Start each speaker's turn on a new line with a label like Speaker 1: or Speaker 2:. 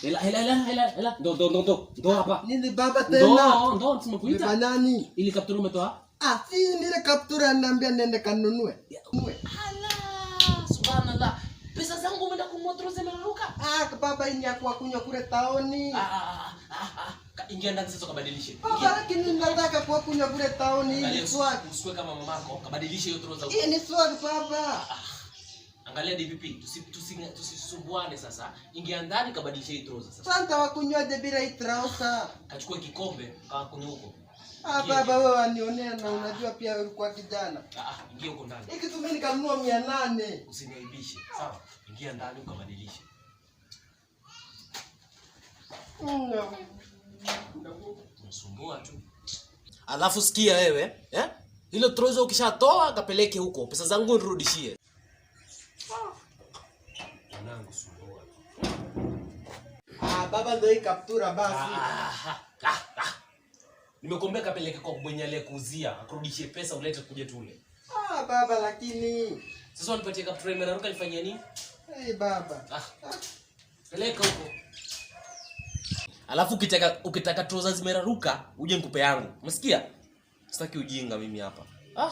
Speaker 1: Hela hela hela hela hela. Ndo ndo ndo ndo. Ndo hapa.
Speaker 2: Nini baba tena?
Speaker 1: Ndo ndo tumekuita.
Speaker 2: Nimefanya nini?
Speaker 1: Ili kaptura umetoa?
Speaker 2: Ah, si nile kaptura ananiambia nende kanunue.
Speaker 1: Ala, subhanallah. Pesa zangu umeenda kununua trouser imeraruka.
Speaker 2: Ah, baba hii ni ya kwa kunywa kule taoni.
Speaker 1: Ah, ah, ah, ah. Ingia ndani sasa ukabadilishe.
Speaker 2: Baba, lakini nataka kwa kunywa kule taoni hii
Speaker 1: Angalia
Speaker 2: ni swag.
Speaker 1: Usikue kama mamako, kabadilishe hiyo trouser.
Speaker 2: Hii ni swag baba.
Speaker 1: Angalia DPP, tusisumbuane sasa. Ingia ndani kabadilishe hii trouser sasa.
Speaker 2: Sasa wakunywaje bila hii trouser?
Speaker 1: Kachukue kikombe kakunywa huko.
Speaker 2: Ah, baba wewe wanionea na unajua pia wewe ulikuwa kijana.
Speaker 1: Ah, ah, ingia huko ndani.
Speaker 2: Hiki tu mimi nikanunua 800.
Speaker 1: Usiniaibishe. Sawa? Ingia ndani ukabadilishe. Unasumbua tu. Alafu sikia wewe, eh? Hilo trouser ukishatoa kapeleke huko. Pesa zangu nirudishie. Mwanangu sumbua tu.
Speaker 2: Ah, baba ndio hii kaptura basi.
Speaker 1: Ah, ah, ah. Nimekuambia kapeleke kwa mwenye aliyekuuzia, akurudishie pesa ulete kuja tule.
Speaker 2: Ah, baba lakini.
Speaker 1: Sasa unipatie kaptura imeraruka nifanyie nini?
Speaker 2: Hey, baba.
Speaker 1: Ah. Peleka huko. Alafu ukitaka trouser zimeraruka uje nikupe yangu. Umesikia? Sitaki ujinga mimi hapa. Ah.